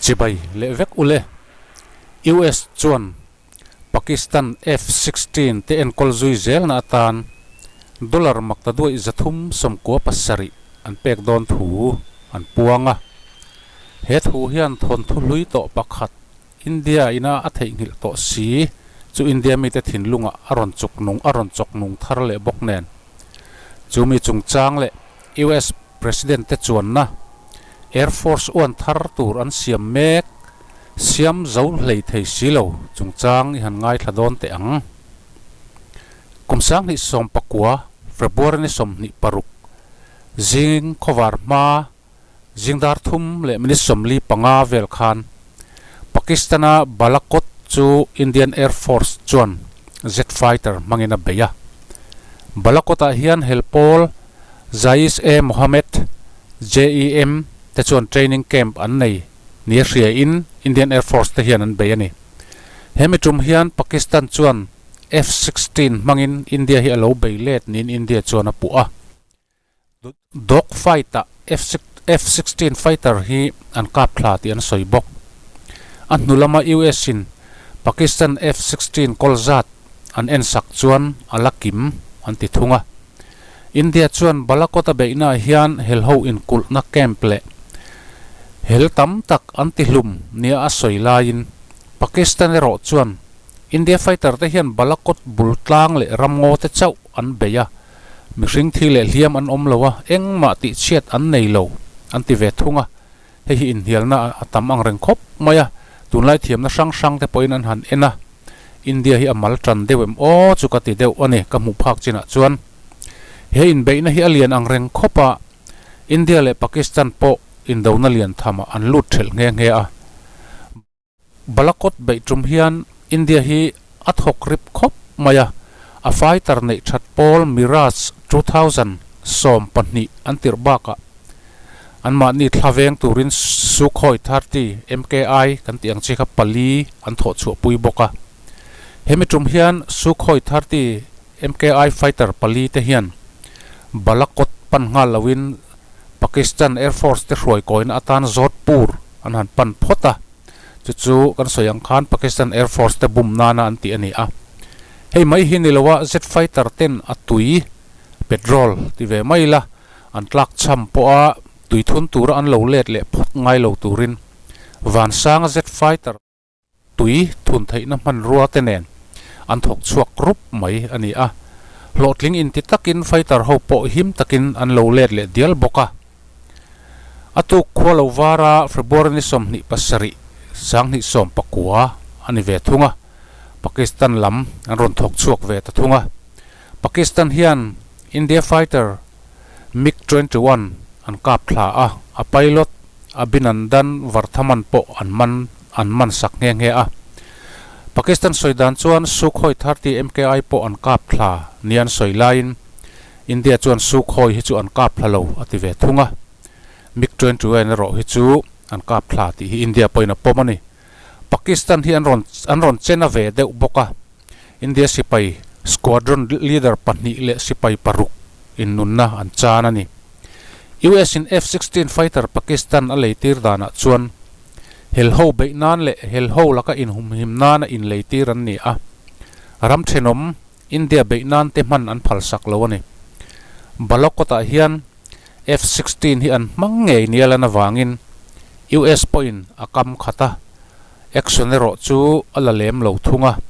Chibai leh vek ule. US chuan Pakistan F-sixteen te enkawl zui zelna atan dollar maktaduaih 397 an pek dawn thu an puang a. He thu hian thawnthu hlui tawh pakhat India ina a theihnghilh tawh si chu India mite thinlungah a rawn chuk nung a rawn chawk nung thar leh bawk nen. Chu mi chungchang leh US President te chuanna Air Force One thar tur an siam mek siam zo hlei thei si lo chungchang i han ngaithla dawn teh ang. Kum 2019 February ni 26 zing khawvar hma Zing dar thum leh minute 45 vel khan Pakistan-a Balakot chu Indian Air Force chuan jet fighter hmangin a bei a. Balakot-ah hian hel pawl Jaish-e-Mohammed, JEM, te chuan training camp an nei nia hriain Indian Air Force te hian an bei a ni. He mi tum hian Pakistan chuan F-sixteen hmangin India hi a lo bei let niin India chuan a puh a. Dog fight-ah F-sixteen fighter hi an kap thla tih an sawi bawk. A hnu lama US-in Pakistan F-sixteen kawl zat an en sak chuan a la kim an ti thung a. India chuan Balakot-a beihnaah hian helho inkulhna camp leh hel tam tak an ti hlum nia a sawi laiin Pakistan erawh chuan India fighter te hian Balakot bul tlang leh ramngaw te chauh an bei a. Mihring thi leh hliam an awm lo a, engmah tih chhiat an nei lo, an ti ve thung a. Hei hi inhnialna a tam ang reng khawp mai a, tunlai thiamna hrang hrang te pawhin an han en a. India hi a mal tan deuh em aw chu ka ti deuh a ni, ka hmuh phak chinah chuan. He inbeihna hi a lian ang reng khawp a, India leh Pakistan pawh indona lian thamah an lut thelh nghe nghe a. Balakot beih tum hian India hi a thawk rip khawp mai a, a fighter neih that pawl Mirage 2012 an tirh bakah anmahni thla veng turin Sukhoi 30 MKI kan tih ang chi kha pali an thawh chhuahpui bawk a. Hemi tum hian Sukhoi 30 MKI fighter pali te hian Balakot pan nghal loin Pakistan Air Force te hruai kawina atan Jodhpur an han pan phawt a, chu chu kan sawi ang khan Pakistan Air Force te bum nana an tih a ni a. Hei mai hi ni loa jet fighter ten a tui, petrol, ti ve mai ila an tlak cham pawha tui thun tura an lo let leh phawt ngai lo turin Vansanga jet fighter tui thun theihna hmanrua te nen an thawk chhuak rup mai a ni a. Hlawhtling inti takin fighter ho pawh him takin an lo let leh dial bawk a. A tuk khua lo vara February ni 27, 2019 a ni ve thung a, Pakistan lam an rawn thawk chhuak ve ta thung a. Pakistan hian India fighter MiG 21 an kap thla a, a pilot Abhinandan Varthaman pawh an man an man sak nghe nghe a. Pakistan sawi dan chuan Sukhoi 30 MKI pawh an kap thla nia an sawi laiin India chuan Sukhoi hi chu an kap thla lo a ti ve thung a. MiG 21 erawh hi chu an kap thla tih hi India pawhin a pawm a ni. Pakistan hi an rawn an rawn chen a ve deuh bawk a. India sipai squadron leader pahnih leh sipai paruk in nunna an chan a ni. US in F-sixteen fighter Pakistan a leitir danah chuan helho beih nan leh helho laka inhumhim nana inleitir an ni a. Ram thenawm India beih nan te hman an phalsak lo a ni. Balakot-ah hian F-sixteen hi an hmang ngei nia lan avangin US pawhin a kam khat a, action erawh chu a la lem lo thung a.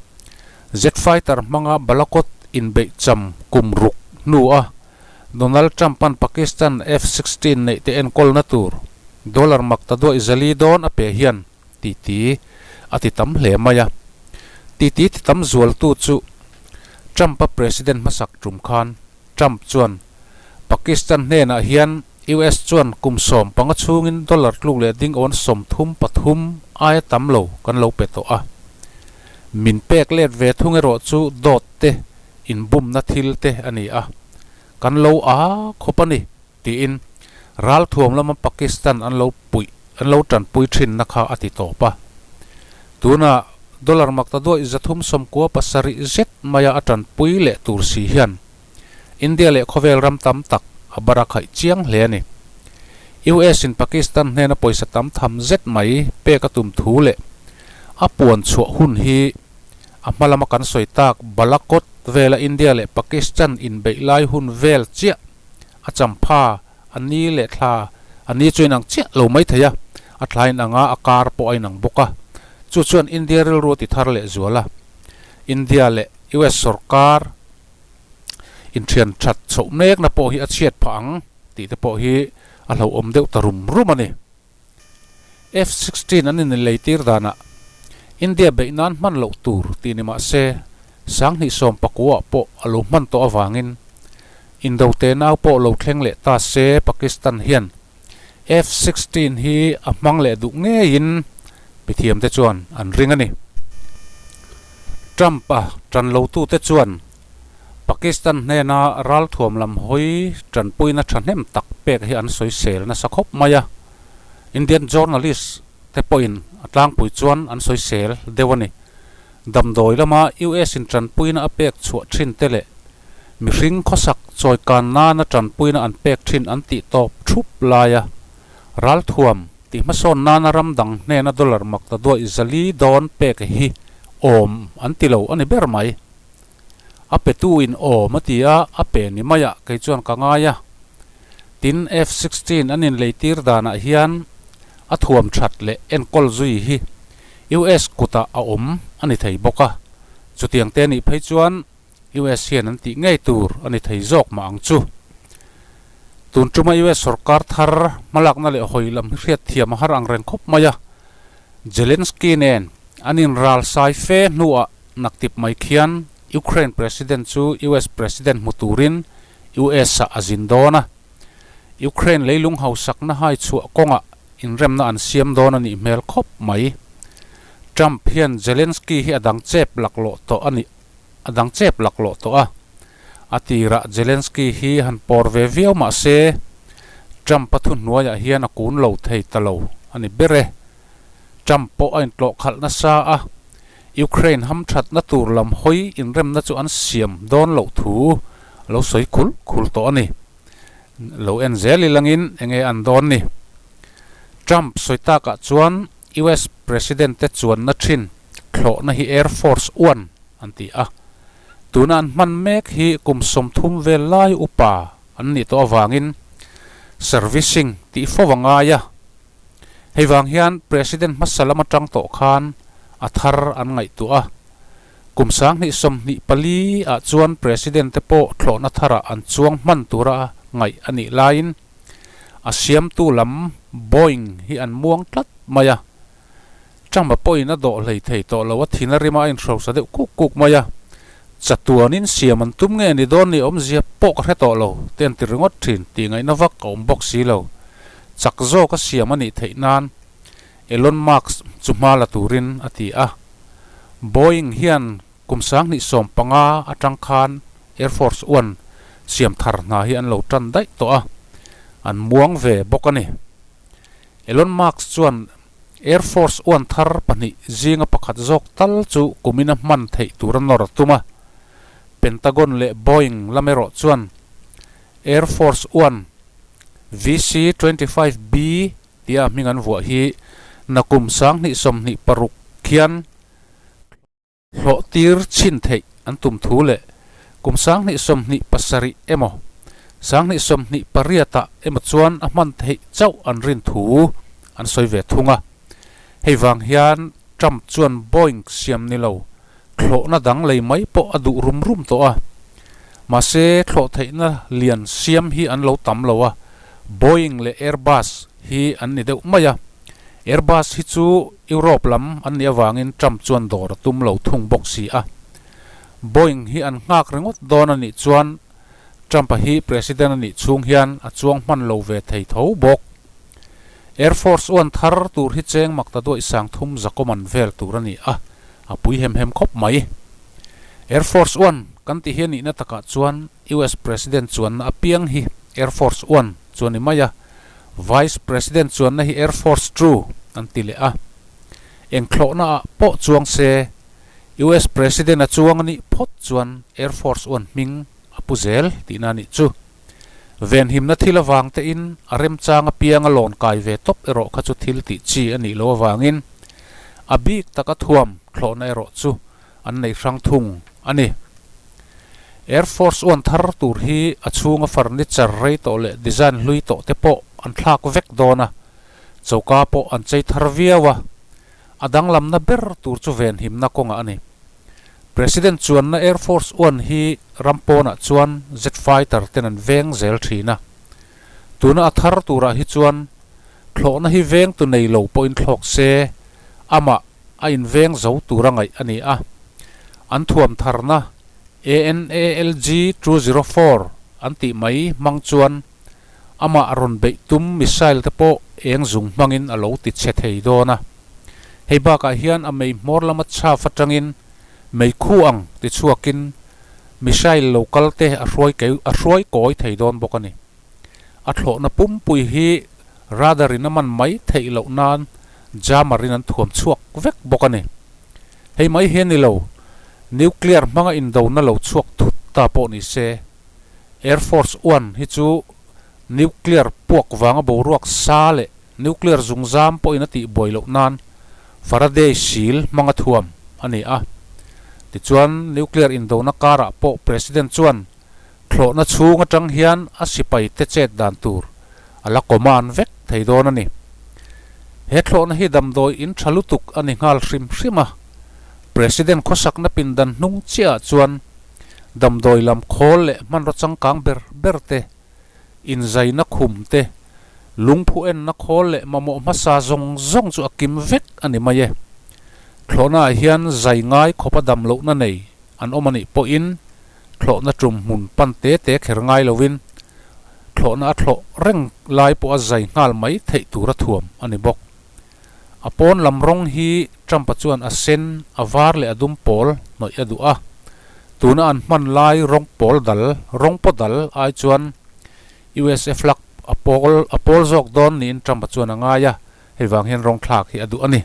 Jet fighter hmanga Balakot inbeih cham kum ruk hnu a Donald Trump-a'n Pakistan F-sixteen neih te enkawlna tur dollar mak ta duaih zali dawn a pe hian titi a ti tam hle mai a. Titi ti tam zualtu chu Trump-a president hmasak tum khan Trump chuan Pakistan hnenah hian US chuan kum 15 chhungin dollar tluk leh ding awn 33 aia tam lo kan lo pe tawh a. Min pek let ve thung erawh chu dawt te inbumna thil te a ni a, kan lo a khawp a ni tiin ralthuam lama Pakistan an lo puih an lo tanpui thinna kha a ti tawp a. Tunah dollar mak ta duaih 397 zet maia a tanpui leh tur si hian India leh khawvel ram tam tak a bar a khaih chiang hle a ni. US in Pakistan hnena pawisa tam tham zet mai pek a tum thu leh a puan chhuah hun hi a hma lama kan sawi tak Balakot vela India leh Pakistan inbeih lai hun vel chiah a champha a ni leh thla a ni chu inang chiah lo mai thei a, a thla inang a, a kar pawh a inang bawk a. Chu chuan India rilru a ti thar leh zual a. India leh US sorkar inthian that chhoh mekna pawh hi a chhiat phah ang tih te pawh hi a hlauhawm deuh ta rum rum a ni. F 16 an inlei tir danah India beih nan hman loh tur tih ni mah se sanghnih sawm pakua pawh a lo hman tawh avangin Indo te nau pawh lo thleng leh ta se Pakistan hian F 16 hi a hmang leh duh ngeiin mithiam te chuan an ring a ni. Trump-a tan lotute chuan Pakistan hnena ralthuam lam hawi tanpuina thahnem tak pek hi an sawisel nasa khawp mai a, Indian journalist te pawhin a tlangpui chuan an sawisel deuh a ni. Damdawi lama US in tanpuina a pek chhuah thin te leh mihring khawsak chawikan nana tanpuina an pek thin an tih tawp thup laia ralthuam tih hmasawn nana ram dang hnena dollar makta duaih zali dawn pek hi awm an ti lo a ni ber mai. A petu in awm a ti a, a pe ni mai ah kei chuan ka ngai a. Tin, F 16 an inleitir danah hian a thuam that leh enkawl zui hi US kutah a awm a ni thei bawk a. Chutiang te nih phei chuan US hian an tih ngei tur a ni thei zawk mah ang chu. Tun tuma US sorkar thar hmalakna leh hawi lam hi hriat thiam a har ang reng khawp mai a. Zelensky nen an inral sai fe hnuah Naktip mai khian Ukraine President chu US President hmu turin US ah a zin dawn a. Ukraine leilung hausakna hai chhuah kawngah inremna an siam dawn a nih hmel khawp mai. Trump hian Zelensky hi a dang chep laklawh tawh a nih a dang chep laklawh tawh a. A tirah Zelensky hi han pawr ve viau mah se Trump-a thuhnuaiah hian a kun lo thei ta lo a ni ber e. Trump pawh a intlawh khalh nasa a, Ukraine hamthatna tur lam hawi inremna chu an siam dawn loh thu a lo sawi khul khul tawh a ni. Lo en zel ilangin enge an dawn ni. Trump sawi takah chuan US President te chuanna thin thlawhna hi Air Force One an ti a, tuna an hman mek hi kum 30 vel lai upa an nih tawh avangin servicing tih fo a ngai a. Hei vang hian President hmasa lam atang tawh khan a thar an ngaihtuah a. Kum 2024 ah chuan President te pawh thlawhna tharah an chuang hman tura ngaih a nih laiin a siamtu lam Boeing hi an muang tlat mai a. Trump-a pawhin a dawh hlei thei tawh lo a, thin a rima a inhrosa deuh kuk kuk mai a. Chatuanin siam an tum nge ni dawn ni awmzia pawh ka hre tawh lo, te an ti ringawt thin tih ngaihna vak a awm bawk si lo. Chak zawk a siam a nih theih nan Elon Musk chu hma la turin a ti a. Boeing hian kum 2015 atang khan Air Force One siam thar hna hi an lo tan daih tawh a, an muang ve bawk a ni. Elon Musk chuan Air Force One thar pahnih zinga pakhat zawk tal chu kumin a hman theih tur a nawr a tum a. Pentagon leh Boeing lam erawh chuan Air Force One VC 25 B tia hming an vuah hi nakum 2026 khian hlawh tir chhin theih an tum thu leh kum 2027 emaw 2028 ah emaw chuan a hman theih chauh an rin thu an sawi ve thung a. Hei vang hian Trump chuan Boeing siam ni lo thlawhna dang lei mai pawh a duh rum rum tawh a. Mahse, thlawh theihna lian siam hi an lo tam lo a, Boeing leh Airbus hi an ni deuh mai a. Airbus hi chu Europe lam an nih avangin Trump chuan dawr a tum lo thung bawk si a. Boeing hi an nghak ringawt dawn a nih chuan Trump-a hi President a nih chhung hian a chuang hman lo ve thei tho bawk. Air Force One thar tur hi cheng makta duaih 3000 zakawm an vel tur a ni a, a pui hem hem khawp mai. Air Force One kan tih hi a nihna takah chuan US President chuanna apiang hi Air Force One chu a ni mai a, Vice President chuanna hi Air Force Two an ti leh a. Eng thlawhna ah pawh chuang se US President a chuang a nih phawt chuan Air Force One hming a pu zel tihna a nih chu. Venhimna thil avang tein a remchang apianga lawn kai ve tawp erawh kha chu thil tih chi a nih loh avangin a bik taka thuam thlawhna erawh chu an nei hrang thung a ni. Air Force One thar tur hi a chhunga furniture rei tawh leh design hlui tawh te pawh an thlak vek dawn a, choka pawh an chei thar viau a, a danglamna ber tur chu venhimna kawngah a ni. President chuanna Air Force One hi ram pawnah chuan jet fighter ten an veng zel thin a. Tuna a thar turah hi chuan thlawhna hi vengtu nei lo pawhin thlawk se, amah a inveng zo tura ngaih a ni a. An thuam tharna ANALG 204 an tih mai hmang chuan amah rawn beih tum missile te pawh eng zung hmangin a lo ti chhe thei dawn a. Hei bakah hian a mei hmawr lama chhaf atangin mei khu ang ti chhuakin missile lo kal te a hruai a hruai kawi thei dawn bawk a ni. A thlawhna pumpui hi radar in a man mai theih loh nan jammer in an thuam chhuak vek bawk a ni. Hei mai hi a ni lo, nuclear hmanga indona lo chhuak thut ta pawh ni se, Air Force One hi chu nuclear puak vanga boruak sa leh nuclear zungzam pawhin a tih buai loh nan Faraday sil hmanga thuam a ni a. Tichuan, nuclear indona karah pawh President chuan thlawhna chhung atang hian a sipai te chet dan tur a la command vek thei dawn a ni. He thlawhna hi damdawi in tha lutuk a ni nghal hrim hrim a. President khawsakna pindan hnung chiahah chuan Damdawi lam khawl leh hmanraw changkang ber ber te, inzaina khum te, lungphu enna khawl leh mamawh hmasa zawng zawng chu a kim vek a ni mai e. Thlawhnaah hian zai ngai khawpa dam lohna nei an awm a nih pawhin thlawhna tum hmun pan te te kher ngai lovin thlawhna a thlawh reng lai pawh a zai nghal mai theih tur a thuam a ni bawk. A pawn lam rawng hi Trump-a chuan a sen, a var leh a dum pawl hnawih a duh a. Tuna an hman lai rawng pawl dal, rawng paw dal ai chuan USA flag a pawl a pawl zawk dawn niin Trump-a chuan a ngai a, hei vang hian rawng thlak hi a duh a ni.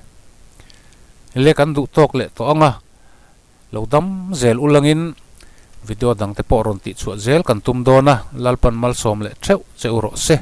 Le kan duh tawk leh tawh ang a, lo dam zel ulangin video dangte pawh rawn tihchhuah zel kan tum dawn a, Lalpan malsawm leh theuh che u rawh se.